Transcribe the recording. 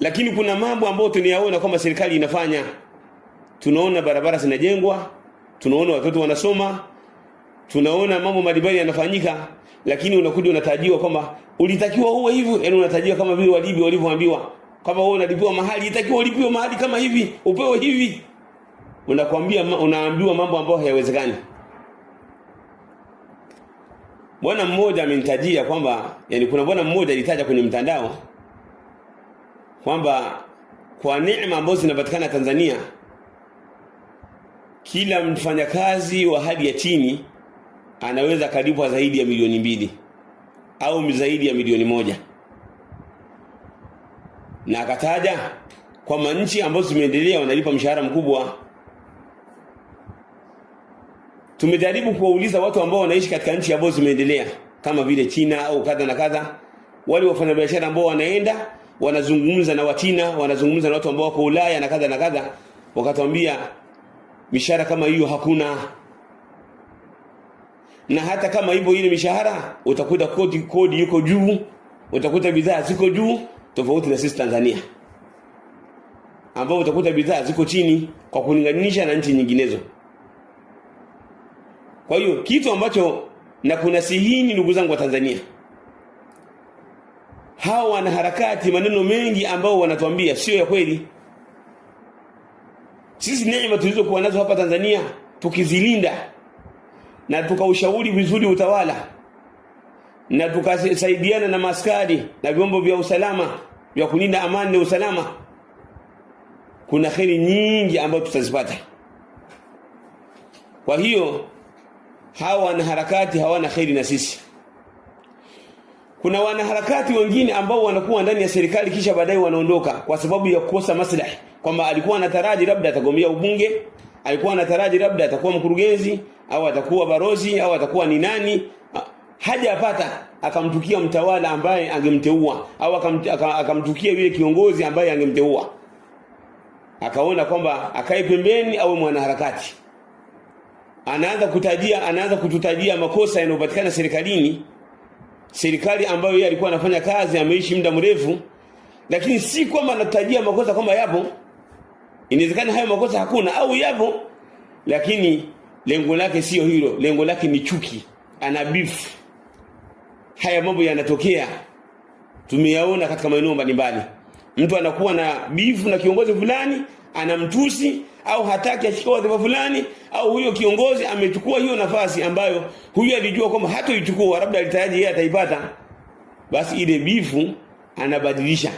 Lakini kuna mambo ambayo tunayaona kwamba serikali inafanya. Tunaona barabara zinajengwa, tunaona watoto wanasoma, tunaona mambo mbalimbali yanafanyika, lakini unakuja unatajiwa kwamba ulitakiwa uwe hivyo, yaani unatajiwa kama vile Walibi walivyoambiwa kwamba wewe unalipiwa mahali, itakiwa ulipiwe mahali kama hivi, upewe hivi. Unakwambia, unaambiwa mambo ambayo hayawezekani. Bwana mmoja amenitajia kwamba, yani kuna bwana mmoja alitaja kwenye mtandao kwamba kwa neema ambazo zinapatikana Tanzania, kila mfanyakazi wa hali ya chini anaweza kalipwa zaidi ya 2 milioni au zaidi ya 1 milioni, na akataja kwamba nchi ambazo zimeendelea wanalipa mshahara mkubwa. Tumejaribu kuwauliza watu ambao wanaishi katika nchi ambazo zimeendelea kama vile China au kadha na kadha, wale wafanyabiashara ambao wanaenda wanazungumza na Wachina, wanazungumza na watu ambao wako Ulaya na kadha na kadha, wakatuambia mishahara kama hiyo hakuna. Na hata kama hivyo ile mishahara utakuta kodi yuko juu, utakuta bidhaa ziko juu, tofauti na sisi Tanzania ambao utakuta bidhaa ziko chini kwa kulinganisha na nchi nyinginezo. Kwa hiyo kitu ambacho na kuna sihini, ndugu zangu wa Tanzania, hawa wanaharakati maneno mengi ambao wanatuambia sio ya kweli. Sisi neema tulizokuwa nazo hapa Tanzania tukizilinda na tukaushauri vizuri utawala na tukasaidiana na maskari na vyombo vya usalama vya kulinda amani na usalama, kuna kheri nyingi ambazo tutazipata. Kwa hiyo hawa wanaharakati hawana kheri na sisi. Kuna wanaharakati wengine ambao wanakuwa ndani ya serikali kisha baadaye wanaondoka kwa sababu ya kukosa maslahi, kwamba alikuwa anataraji labda atagombea ubunge, alikuwa anataraji labda atakuwa mkurugenzi au atakuwa barozi au atakuwa ni nani, hajapata, akamtukia mtawala ambaye angemteua au akamtukia yule kiongozi ambaye angemteua, akaona kwamba akae pembeni awe mwanaharakati. Anaanza kututajia makosa yanayopatikana serikalini, serikali ambayo yeye alikuwa anafanya kazi, ameishi muda mrefu, lakini si kwamba anatajia makosa kwamba yapo. Inawezekana hayo makosa hakuna au yapo, lakini lengo lake sio hilo, lengo lake ni chuki, ana beef. Haya mambo yanatokea, tumeyaona katika maeneo mbalimbali. Mtu anakuwa na beef na kiongozi fulani, anamtusi au hataki ashike wadhifa fulani, au huyo kiongozi amechukua hiyo nafasi ambayo huyu alijua kwamba hatoichukua, labda alitaraji yeye ataipata, basi ile bifu anabadilisha.